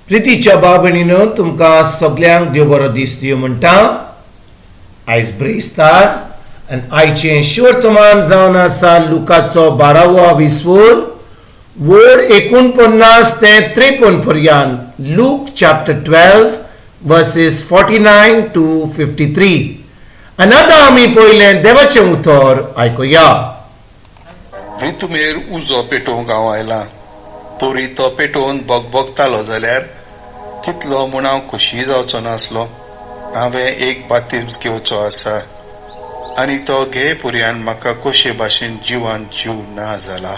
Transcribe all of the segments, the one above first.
प्रितीच्या भाव भयणीनो, तुमकां सगल्यांक देव बरो दीस दिवं म्हणटा. आयज ब्रेस्तार आनी आयचें शिवर्तमान जावन आसा लुकाचो बारावो विस्वोर, वोर 49 ते 53 पर्यंत. Luke chapter 12 verses 49 to 53. आनी आतां आमी पयलें देवाचें उतर आयकुया. प्रितुमेर उजो पेटोवंक हांव आयलां. तरी तो पेटोवन बगबगतालो जाल्यार कितलो म्हूण हांव खोशी जावचो नासलो. हांवें एक बातीज घेवचो आसा आनी तो घे पुरयान म्हाका कशे भाशेन जिवान जीव ना जाला.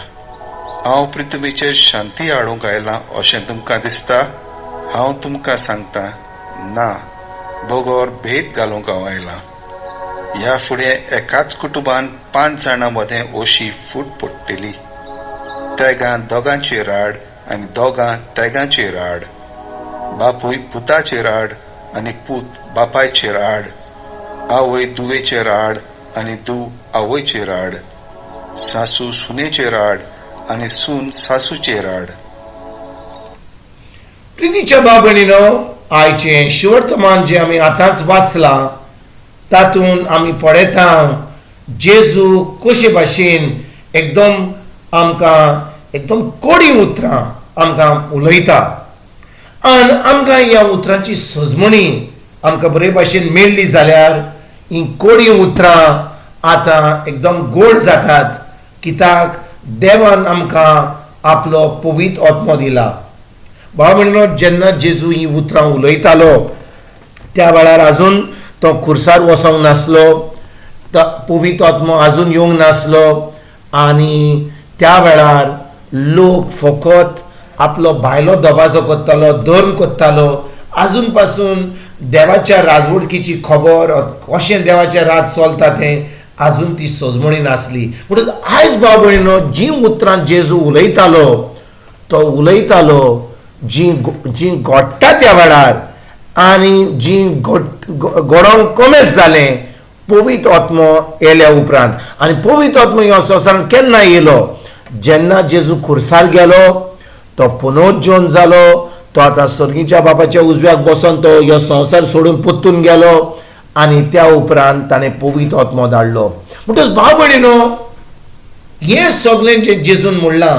हांव पृथ्वीचेर शांती हाडूंक आयलां अशें तुमकां दिसता? हांव तुमकां सांगता, ना, बगर भेद घालूंक हांव आयलां. ह्या फुडें एकाच कुटुंबान पांच जाणां मदें अशी फूट पडटली: तेगां दोगांचेर आड आनी दोगां तेगांचेर आड, बापूय पुताचेर आड आनी पूत बापायचेर आड, आवय धुवेचेर आड आनी धूव आवयचेर आड, सासू सुनेचेर आड आनी सून सासूचेर आड. प्रितीच्या भाव भयणीनो, आयचें शिवर्तमान जें आमी आतांच वाचलां, तातूंत आमी पळयता जेजू कशे भाशेन एकदम आमकां एकदम कोडी उतरां आमकां उलयता आनी आमकां ह्या उतरांची सजमणी आमकां बरे भाशेन मेळ्ळी जाल्यार ही कोडी उतरां आतां एकदम गोड जातात, कित्याक देवान आमकां आपलो पवित्र आत्मो दिला. भाव भयणीनो, जेन्ना जेजू ही उतरां उलयतालो, त्या वेळार अजून तो खुर्सार वचोंक नासलो, पवित्र आत्मो अजून येवंक नासलो आनी त्या वेळार लोक फकत आपलो भायलो दबाजो करतालो, धर्म करतालो. अजून पासून देवाच्या राजवडकीची खबर, कशें देवाचें राज चलता तें अजून ती सजमणी नासली. म्हणून आयज भाव भयणीनो, जीं उतरां जेजू उलयतालो, तो उलयतालो जीं जीं घडटा त्या वेळार आनी जीं घडोवंक कमेस जालें पवित्र आत्मो येयल्या उपरांत. आनी पवित्र आत्मो ह्या संवसारांत केन्ना येयलो? जेन्ना जेजू खुर्सार गेलो, तो पुनर्जोन जालो, तो आतां सर्गीच्या बापाच्या उजव्याक बसोन तो ह्यो संवसार सोडून परतून गेलो आनी त्या उपरांत ताणें पवित्र आत्मो धाडलो. म्हणटच भाव भयणीनो, हें सगळें जें जेजून म्हणलां,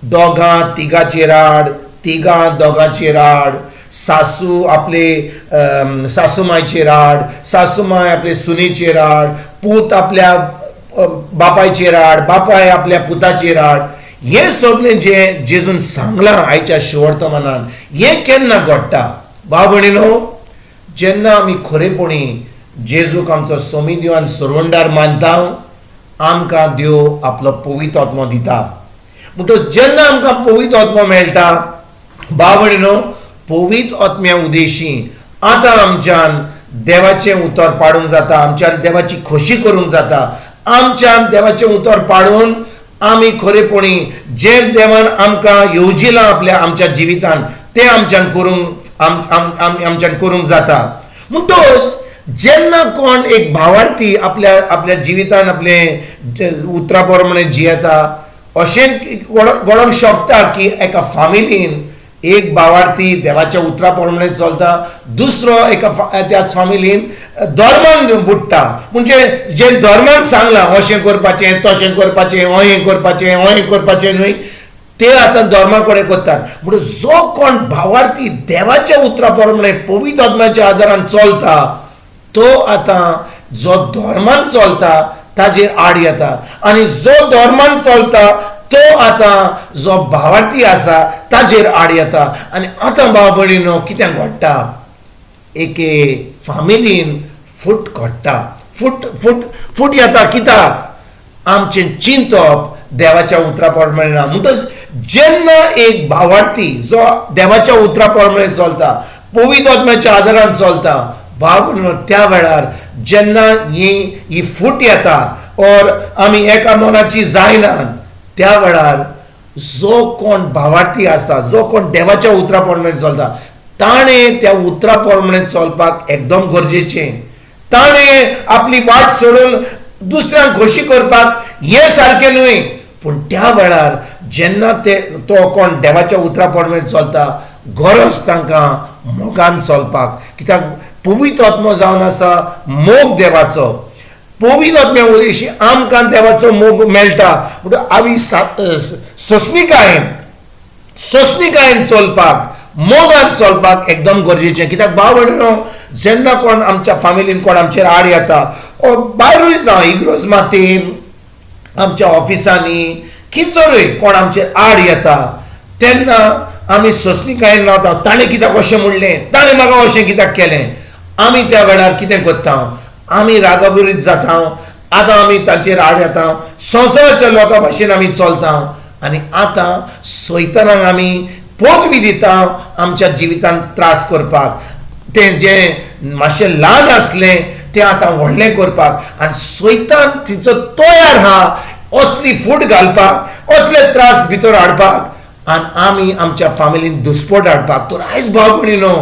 दोगां तिगाचेर आड, तिगां दोगांचेर आड, सासू आपले सासूमायचेर आड, सासूमाय आपले सुनेचेर आड, पूत आपल्या बापायचेर आड, बापाय आपल्या पुताचेर आड, हें सगळें जें जेजून सांगलां आयच्या शिवर्तमानान, हें केन्ना घडटा भाव भयणीनो? जेन्ना आमी खरेपणी जेजूक आमचो सोमी देव आनी सरवंडार मानता, आमकां देव आपलो पवित्र आत्मो दिता. म्हणटच जेन्ना आमकां पवित्र आत्मो मेळटा, भाव भयणीनो, पवित्र आत्म्या उदेशी आतां आमच्यान देवाचें उतर पाडूंक जाता, आमच्यान देवाची खोशी करूंक जाता. आमच्यान देवाचें उतर पाडून आमी खरेपणी जें देवान आमकां येवजिलां आपल्या आमच्या जिवितान, तें आमच्यान करूंक आम आम आम आमच्यान करूंक जाता. म्हणटच जेन्ना कोण एक भावार्थी आपल्या आपल्या जिवितान आपले उतरा प्रमाणे जियेता, अशें घडोवंक शकता की एका फामिलीन एक भावार्थी देवाच्या उतरा प्रमाणे चलता, दुसरो एका त्याच फामिलीन धर्मान बुडटा. म्हणजे जें धर्मान सांगलां, अशें करपाचें, तशें करपाचें, अहें करपाचें, अहें करपाचें न्हय, ते आतां धर्मा कडेन करतात. म्हणून जो कोण भावार्थी देवाच्या उतरा प्रमाणे पवित्र आत्म्याच्या आदारान चलता, तो आतां जो धर्मान चलता ताजेर आड येता आनी जो धर्मान चलता तो आतां जो भावार्थी आसा ताजेर आड येता. आनी आतां भाव भयणीनो, कितें घडटा? एके फामिलीन फूट घडटा, फूट फूट फूट येता, कित्याक आमचें चिंतप देवाच्या उतरा प्रमाणे ना. म्हणटच जेन्ना एक भावार्थी जो देवाच्या उतरा प्रमाणे चलता, पवित्र आत्म्याच्या आदारान चलता, भाव भयणीनो, त्या वेळार जेन्ना ही ही फूट येता और आमी एका मनाची जायना, त्या वेळार जो कोण भावार्थी आसा, जो कोण देवाच्या उतरा प्रमाणे चलता, ताणें त्या उतरा प्रमाणे चलपाक एकदम गरजेचें. ताणें आपली वाट सोडून दुसऱ्यांक खोशी करपाक हें सारकें न्हय. पूण त्या वेळार जेन्ना ते तो कोण देवाच्या उतरा प्रमाणे चलता गरज तांकां मोगान चलपाक, कित्याक पवित्र आत्मो जावन आसा मोग देवाचो. पवित्र आत्म्या वरवीं आमकां देवाचो मोग मेळटा. म्हणटकच आमी सोंसणीकायेन चलपाक, मोगान चलपाक एकदम गरजेचें. कित्याक भाव भयणीनो, जेन्ना कोण आमच्या फामिलीन कोण आमचेर आड येता, भायरूय जावं, इग्रोज मातीन, आमच्या ऑफिसांनी, खंयसरूय कोण आमचेर आड येता तेन्ना आमी सोंसणीकायेन रावता. ताणें कित्याक अशें म्हणलें, ताणें म्हाका अशें कित्याक केलें, आमी त्या वेळार कितें करता, आमी रागाबरीत जाता. आतां आमी तांचेर आड येता, संवसाराच्या लोकां भाशेन आमी चलता आनी आतां सैतानाक आमी पदवी दिता आमच्या जिवितांत त्रास करपाक. तें जें मातशें ल्हान आसलें तें आतां व्हडलें करपाक, आनी सैतान तिचो तयार आहा असली फूट घालपाक, असले त्रास भितर हाडपाक आनी आमी आमच्या फामिलीन दुस्पोट हाडपाक. तर आयज भाव भयणीनो,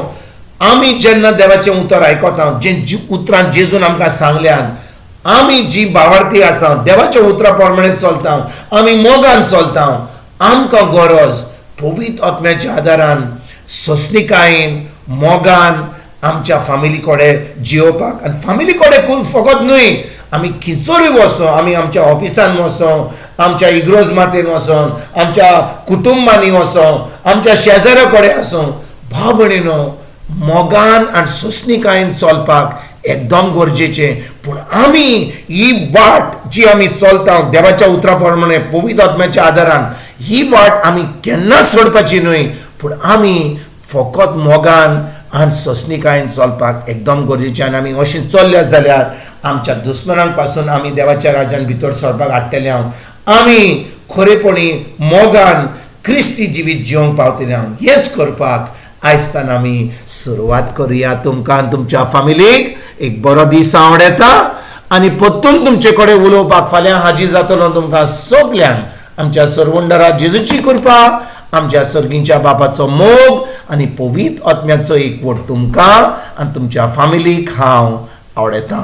आमी जेन्ना देवाचें उतर आयकता, जें उतरान जेजून आमकां सांगल्यान, आमी जी भावार्थी आसा देवाच्या उतरा प्रमाणे चलता, आमी मोगान चलता, आमकां गरज पवित्र आत्म्याच्या आदारान सोंसणीकायेन मोगान आमच्या फामिली कडेन जियोवपाक. आनी फामिली कडेन फकत न्हय, आमी खंयसरूय वचों, आमी आमच्या ऑफिसान वचों, आमच्या इग्रोज मातेन वचों, आमच्या कुटुंबांनी वचों, आमच्या शेजाऱ्या कडेन आसूं, भाव भयणीनो, मोगान आनी सोंसणीकायेन चलपाक एकदम गरजेचें. पूण आमी ही वाट जी आमी चलता देवाच्या उतरा प्रमाणे पवित्र आत्म्याच्या आदारान, ही वाट आमी केन्नाच सोडपाची न्हय. पूण आमी फकत मोगान आनी सोंसणीकायेन चलपाक एकदम गरजेचें. आनी आमी अशें चल्ल्यात जाल्यार आमच्या दुस्मनांक पासून आमी देवाच्या राज्यान भितर सरपाक हाडटले हांव. आमी खरेपणी मोगान क्रिस्ती जिवीत जिवंक पावतले हांव. हेंच करपाक आयजतान आमी सुरवात करुया. तुमकां आनी तुमच्या फामिलीक एक बरो दीस आवडटा आनी परतून तुमचे कडेन उलोवपाक फाल्यां हाजीर जातलो. तुमकां सगल्यांक आमच्या सरवंडरा जेजूची कृपा, आमच्या सर्गींच्या बापाचो मोग आनी पवित्र आत्म्याचो एकवट तुमकां आनी तुमच्या फामिलीक हांव आवडटा.